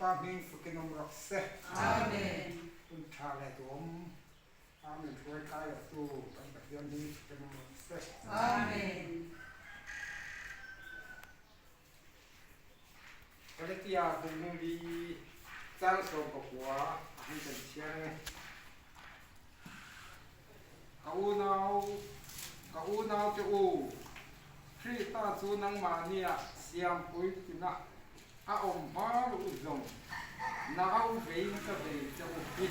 Lalpa hming fakin awm rawh se. Amen. Hun tha leh duhawm Amen hruai kai a tu kan Pathian hming fakin awm rawh se. Amen. Galatia bung li chang 19 a han kan chhiar ange. Ka unau, ka unau te u, Krista chu nangmahnia siampui tina a awm hma luh zawng nau vein ka vei che u hi.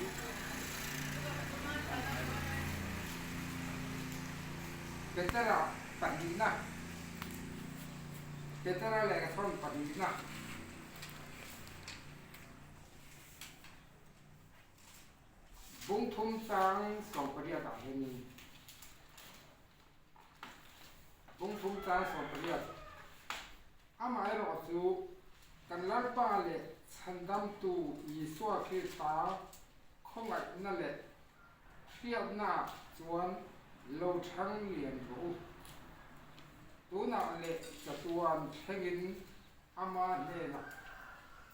Petera pahnihna, Petera lehkhathawn pahnihna. Bung thum chang 18 ah hianin Bung thum chang 18 Amaherawh chu kan Lalpa leh Chhandamtu Isua Krista khawngaihna leh hriatna chuan lo thang lian rawh u. Tunah leh chatuan thlengin ama hnenah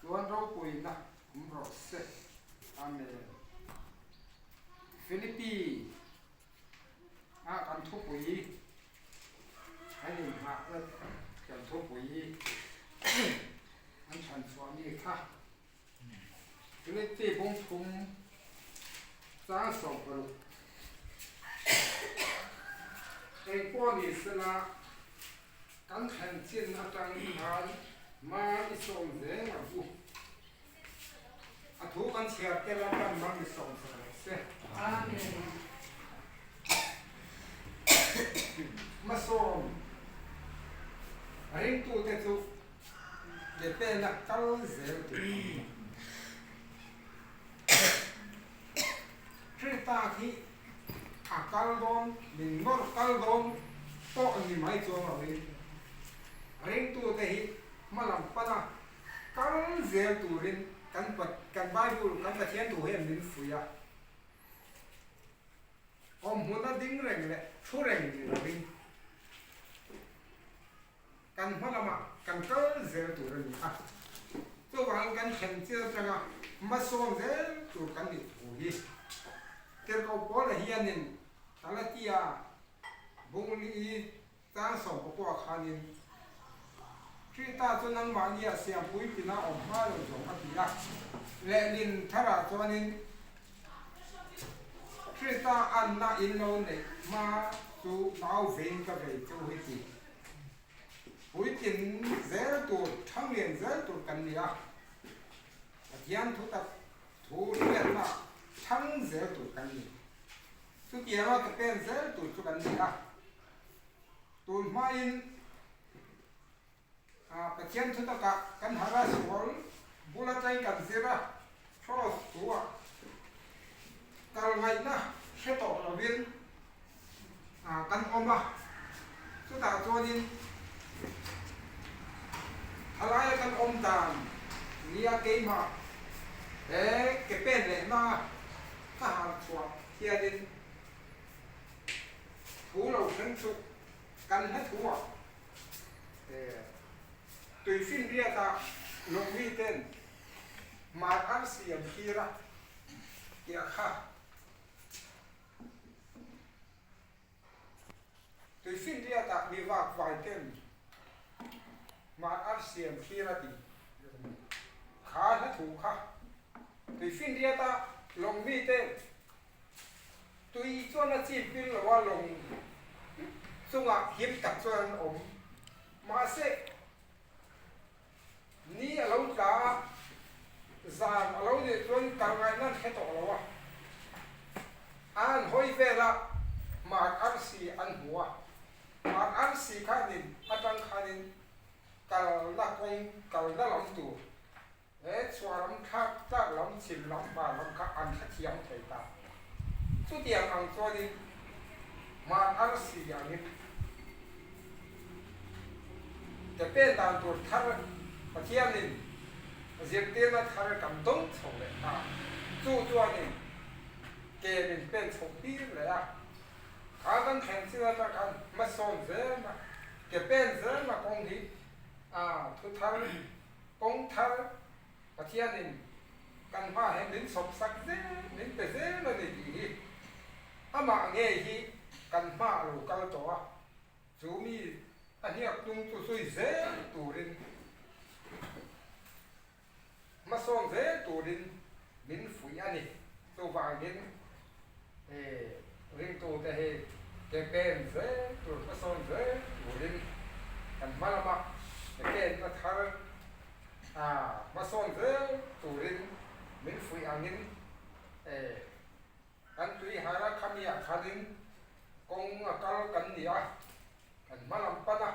chuan ropuina awm rawh se. Amen. Philippi ah kan thupui an inhngah tlat kan thupui an chhan chhuah mi kha Philippi bung thum chang 16 engpawh ni sela kan thlen chin atang khan ma i sawm zel ang u. A thu kan chhiar te Lalpan mal mi sawm sak rawh se. Amen. Hmasawm ringtute chu ke pena kal zel tur an ni. Krista khi a kal dawn, min nawr kal dawn pawh ni mai chuang lovin ringtute hi hmalam pana Kal zel turin kan kan Bible, kan Pathian thu hian min fuih a. Awm hmuna ding reng leh thu reng ni lovin kan hma lamah kan kal zel tur a ni a. Chuvangin kan thlen chian atanga hmasawn zel tur kan nih thu hi Tirhkoh Paula hianin Galatia bungli Chang 19 khanin Krista chu nangmahnia siampui tina awm hma lo zawng a ti a. Lehlin tharah chuanin Krista anna in lo neih hma chu nau vein ka vei chu hi ti. Puitlin zel tur, thanglian zel tur kan ni a. Pathian thutak thu hriatna thang zel tur kan ni. Chutianga ka pen zel tur chu kan ni a. Tun hmain Pathian thu takah kan harh a, sual bul atangin kan zir a, cross thu-ah kal ngaihna hre tawh lovin kan awm a. Chutah chuanin thalaia kan awm dan nia keimah he ke pen lehna ka harh chhuah hianin Thu lo thleng chu kan hla thu ah tuifinriat ah lawngmi ten hmar arsi an thlir a tiah kha tuifinriat ah mi vakvai ten hmar arsi an thlir a tih kha hla thu kha tuifinriat ah lawngmi ten Tui chuan a chim pil lo a, lawng chungah him tak chuan an awm. Mahse, ni a lo tla a, zan a lo nih chuan kal ngaihna an hre tawh lo a. A an hawi vel a, hmar arsi an hmu a. Hmar arsi khanin atang khanin kalna kawng kalna lam tur He chhuah lam thlak tlak lam chhim lam hmar lam kha an hrethiam thei ta. Chutiang ang chuanin hmar arsi angin ke pen dan tur thar Pathianin zirtirna thar kan dawng chho leh ta. Chu chuanin ke min pen chho tir leh a. Kha kan thlen chin atang khan hmasawn zelna, ke pen zelna kawng hi a thu thar. Kawng thar Pathianin kan hmaah hian min chhawp sak zel, min pe zel a ni tih hi amah ngei hi kan hmaah a lo kal tawh a, chu mi a hniak tung chu zui zel turin hmasawn zel turin min fuih a ni. Chuvangin ringtute hi ke pen zel tur hmasawn zel turin kan hma lama ke penna thar hmasawn zel turin min fuih angin kan tui hara khamiah khanin kawng a kal kan ni a, kan hma lam pan a,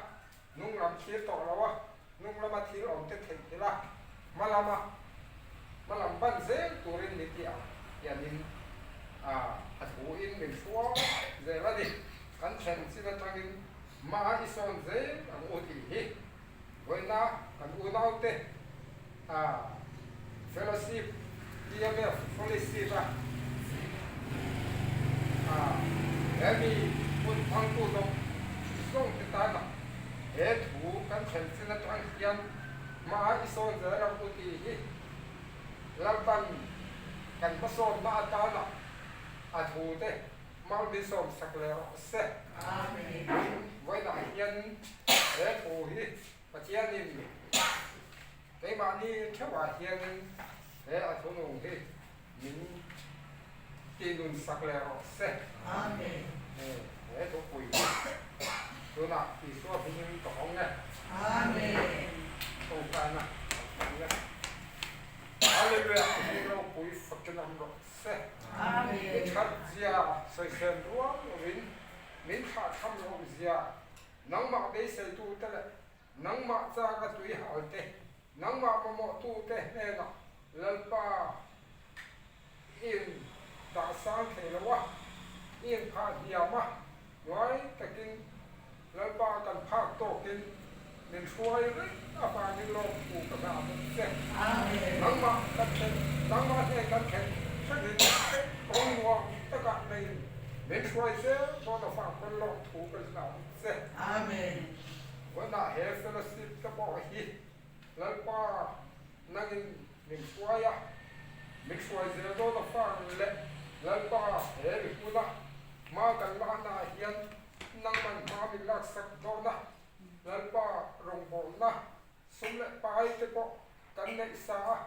hnung lam thlir tawh lo a, hnung lama thil awm te theihnghilh a, hma lama hma lam pan zel turin min ti ang hianin a thuin min hruai zel a ni. Kan thlen chin atangin hma i sawn zel ang u tih hi vawiina kan unaute fellowship TMF fellowship a he mi hun hmangtu zawng zawng te tana he thu kan thlen chin atang hian hma i sawn zel ang u tih hi Lalpan kan hmasawnna atana a thu te mal min sawmsak leh rawh se. Vawiinah hian he thu hi Pathianin keimahni theuhah hianin he a thunung hi min tihnunsak leh rawh se. He thupui hi tunah Isua hmingin ka hawng e. Tawngtaina kan hmang e. Hallelujah! Hming ropui fakin awm rawh se. I that zia sawisel rual lovin min thlahthlam loh zia Nangmah beiseitute leh nangmah chak a tui halte, nangmah mamawhtute hnenah Lalpa in dah sang thei lo a, i inphah hniam a, hnuai takin Lalpa kan phak tawkin min hruai reng avangin lawmthu ka hlah bawk che. Nangmah kan thlen, nangmah hnen kan thlen thlengin kawng nuam takah neiin min hruai zel dawn avang pawn lawmthu ka hlah bawk che. Amen. Vawiinah he fellowship te pawh hi Lalpa nangin min hruai a, min hruai zel dawn avang leh Lalpa he mihmuna hma kan laknaah hian nangman hma min laksak dawn a, Lalpa rawngbawlna sum leh pai te pawh kan neih sa a,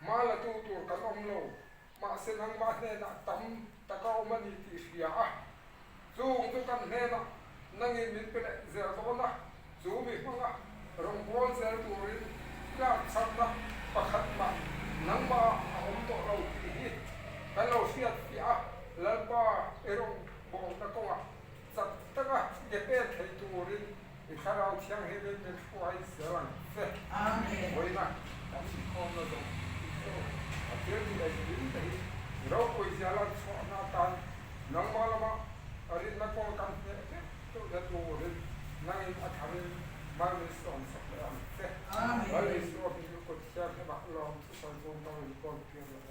hma la tu tur kan awm lo, mahse nangmah hnenah tam taka awm a ni tih hria a, chung chu kan hnenah nangin min pe leh zel dawn a, chu mi hmanga rawngbâwl zel turin tlak chhamna pakhat mah nangmah a awm tawh lo tih hi kan lo hriat fiah a, Lalpa i rawngbâwlna kawngah Chak taka ke pek thei turin i Thlarau Thianghlimin min hruai zel ang che. Vawiina kan inkhawmna zawng chu a thil tih engkim te hi ropui zia lan chhuahna atan nangmah lama rinna kawl kan hneh vek duhna turin nangin a tharin mal min sawmsak leh ang che. Lal Isua hming kut thianghlimah lawm thusawi chung ka rawn kawl tir leh e.